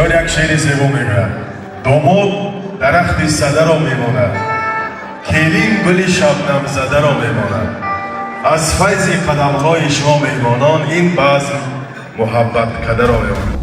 Шоир як шеъри зебо мегӯяд: домод дарахти садаро мемонад, келин гули шабнамзадаро мемонад. Аз файзи қадамҳои шумо, меҳмонон, ин базм муҳаббаткадаро мемонад.